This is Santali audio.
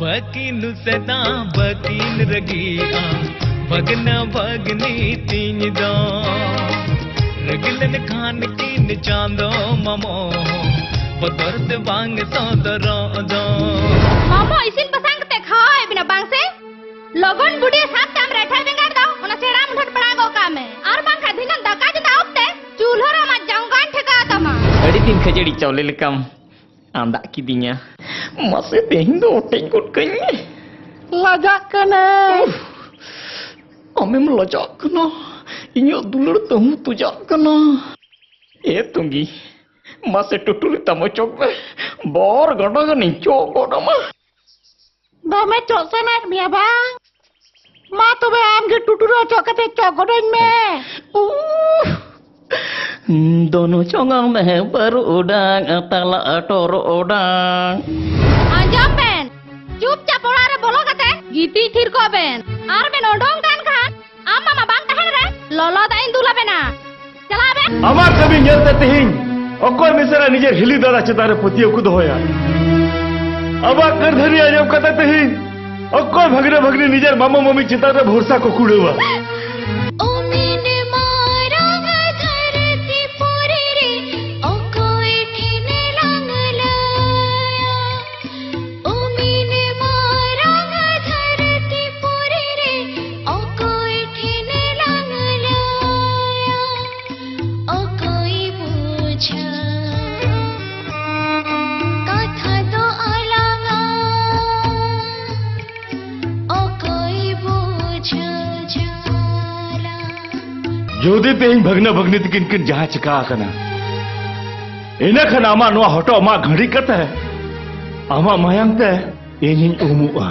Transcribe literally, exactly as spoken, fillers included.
ᱵᱟᱹᱠᱤᱱ ᱥᱮᱫᱟ ᱵᱟᱹᱠᱤᱱ ᱨᱟᱹᱜᱤᱜᱼᱟ, ᱵᱷᱟᱹᱜᱽᱱᱟᱹ ᱵᱷᱟᱹᱜᱽᱱᱤ ᱛᱤᱧ ᱫᱚ᱾ ᱨᱟᱹᱜᱤ ᱞᱮᱱᱠᱷᱟᱱ ᱠᱤᱱ ᱪᱟᱸᱫᱚ ᱢᱟᱢᱚ, ᱵᱚᱛᱚᱨ ᱛᱮ ᱵᱟᱝ ᱥᱚᱫᱚᱨᱚᱜ ᱫᱚ᱾ ᱢᱟᱢᱚ ᱤᱥᱤᱱ ᱵᱟᱥᱟᱝ ᱠᱟᱛᱮ ᱠᱷᱟᱣᱟᱣᱮᱫ ᱵᱤᱱᱟ ᱵᱟᱝ ᱥᱮ? ᱞᱚᱜᱚᱱ ᱵᱩᱰᱷᱤ ᱥᱟᱵ ᱛᱟᱢ ᱨᱮᱴᱷᱟᱭ ᱵᱮᱸᱜᱟᱲ ᱫᱚ, ᱚᱱᱟ ᱥᱮᱬᱟ ᱢᱩᱴᱷᱟᱹᱱ ᱯᱟᱲᱟᱣ ᱜᱚᱜ ᱠᱟᱜ ᱢᱮ᱾ ᱟᱨ ᱵᱟᱝᱠᱷᱟᱱ ᱫᱷᱤᱱᱟᱹᱝ ᱫᱟᱠᱟ ᱪᱚᱸᱫᱟ ᱚᱠᱛᱮ ᱪᱩᱞᱦᱟᱹ ᱨᱮ ᱟᱢᱟᱜ ᱡᱟᱸᱜᱟᱧ ᱴᱷᱮᱠᱟᱣ ᱛᱟᱢᱟ᱾ ᱟᱹᱰᱤ ᱫᱤᱱ ᱠᱷᱟᱹᱡᱟᱹᱲᱤ ᱪᱟᱣᱞᱮ ᱞᱮᱠᱟᱢ ᱟᱸᱫᱟᱜ ᱠᱤᱫᱤᱧᱟ᱾ ᱢᱟᱥᱮ, ᱛᱮᱦᱮᱧ ᱫᱚ ᱚᱴᱮᱡ ᱜᱚᱫ ᱠᱟᱹᱧ ᱢᱮ᱾ ᱞᱟᱡᱟᱜ ᱠᱟᱱᱟᱭ᱾ ᱩᱯᱷ, ᱟᱢᱮᱢ ᱞᱟᱡᱟᱜ ᱠᱟᱱᱟ, ᱤᱧᱟᱹᱜ ᱫᱩᱞᱟᱹᱲ ᱛᱟᱹᱦᱩ ᱛᱩᱡᱟᱜ ᱠᱟᱱᱟ᱾ ᱮ ᱛᱩᱸᱜᱤ, ᱢᱟᱥᱮ ᱴᱩᱴᱩᱨᱤ ᱛᱟᱢ ᱚᱪᱚᱜ ᱢᱮ, ᱵᱚᱨ ᱜᱟᱰᱟ ᱜᱟᱱᱤᱧ ᱪᱚᱜ ᱜᱚᱫ ᱟᱢᱟ᱾ ᱫᱚᱢᱮ ᱪᱚᱜ ᱥᱟᱱᱟᱭᱮᱫ ᱢᱮᱭᱟ ᱵᱟᱝ? ᱢᱟ ᱛᱚᱵᱮ ᱟᱢ ᱜᱮ ᱴᱩᱴᱩᱨᱤ ᱚᱪᱚᱜ ᱠᱟᱛᱮ ᱪᱚᱜ ᱜᱚᱫᱟᱹᱧ ᱢᱮ᱾ ᱩᱦ! ᱫᱚᱱᱚ ᱪᱚᱝᱟ ᱢᱮ ᱵᱟᱹᱨᱩ ᱰᱟᱝ, ᱛᱟᱞᱟ ᱴᱚᱨᱚᱰᱟᱝ᱾ ᱟᱸᱡᱚᱢ ᱵᱮᱱ, ᱪᱩᱯᱪᱟᱯ ᱚᱲᱟᱜ ᱨᱮ ᱵᱚᱞᱚ ᱠᱟᱛᱮ ᱜᱤᱛᱤᱡ ᱛᱷᱤᱨ ᱠᱚᱜ ᱵᱮᱱ᱾ ᱟᱨ ᱵᱮᱱ ᱩᱰᱩᱝ ᱠᱟᱱ ᱠᱷᱟᱱ ᱟᱢ ᱢᱟᱢᱟ ᱵᱟᱝ ᱛᱟᱦᱮᱱ ᱨᱮ ᱞᱚᱞᱚ ᱫᱟᱜ ᱤᱧ ᱫᱩᱞ ᱟᱵᱮᱱᱟ᱾ ᱪᱟᱞᱟᱜ ᱟᱵᱮᱱ᱾ ᱟᱢᱟᱜ ᱠᱟᱹᱢᱤ ᱧᱮᱞᱛᱮ ᱛᱮᱦᱮᱧ ᱚᱠᱚᱭ ᱢᱤᱥᱨᱟ ᱱᱤᱡᱮᱨ ᱦᱤᱞᱤ ᱫᱟᱫᱟ ᱪᱮᱛᱟᱱ ᱨᱮ ᱯᱟᱹᱛᱭᱟᱹᱣ ᱠᱚ ᱫᱚᱦᱚᱭᱟ? ᱟᱢᱟᱜ ᱠᱟᱹᱨᱫᱷᱟᱹᱱᱤ ᱟᱸᱡᱚᱢ ᱠᱟᱛᱮ ᱛᱮᱦᱮᱧ ᱚᱠᱚᱭ ᱵᱷᱟᱹᱜᱽᱱᱟᱹ ᱵᱷᱟᱹᱜᱽᱱᱤ ᱱᱤᱡᱮᱨ ᱢᱟᱢᱟ ᱢᱟᱹᱢᱤ ᱪᱮᱛᱟᱱ ᱨᱮ ᱵᱷᱚᱨᱥᱟ ᱠᱚ ᱠᱩᱲᱟᱹᱣᱟ? ᱩᱢᱤᱱ ᱢᱟᱨᱟᱝ ᱫᱷᱟᱹᱨᱛᱤ ᱯᱩᱨᱤ ᱨᱮ ᱚᱠᱚᱭ ᱴᱷᱮᱱ ᱞᱟᱝ ᱞᱟᱹᱭᱟ? ᱩᱢᱤᱱ ᱢᱟᱨᱟᱝ ᱫᱷᱟᱹᱨᱛᱤ ᱯᱩᱨᱤ ᱨᱮ ᱚᱠᱚᱭ ᱴᱷᱮᱱ ᱞᱟᱝ ᱞᱟᱹᱭᱟ? ᱚᱠᱚᱭ ᱵᱩᱡᱷᱟᱹᱣ ᱠᱟᱛᱷᱟ ᱫᱚ ᱟᱞᱟᱝᱟ? ᱚᱠᱚᱭ ᱵᱩᱡᱷᱟᱹᱣ ᱡᱟᱞᱟ? ᱡᱩᱫᱤ ᱛᱮᱦᱮᱧ ᱵᱷᱟᱹᱜᱽᱱᱟᱹ ᱵᱷᱟᱹᱜᱽᱱᱤ ᱛᱟᱹᱠᱤᱱ ᱠᱤᱱ ᱡᱟᱦᱟᱸ ᱪᱤᱠᱟ ᱟᱠᱟᱱᱟ, ᱤᱱᱟᱹ ᱠᱷᱟᱱ ᱟᱢᱟᱜ ᱱᱚᱣᱟ ᱦᱚᱴᱚᱜ ᱢᱟᱜ ᱜᱷᱟᱹᱲᱤᱡ ᱠᱟᱛᱮ ᱟᱢᱟᱜ ᱢᱟᱭᱟᱢ ᱛᱮ ᱤᱧᱤᱧ ᱩᱢᱩᱜᱼᱟ᱾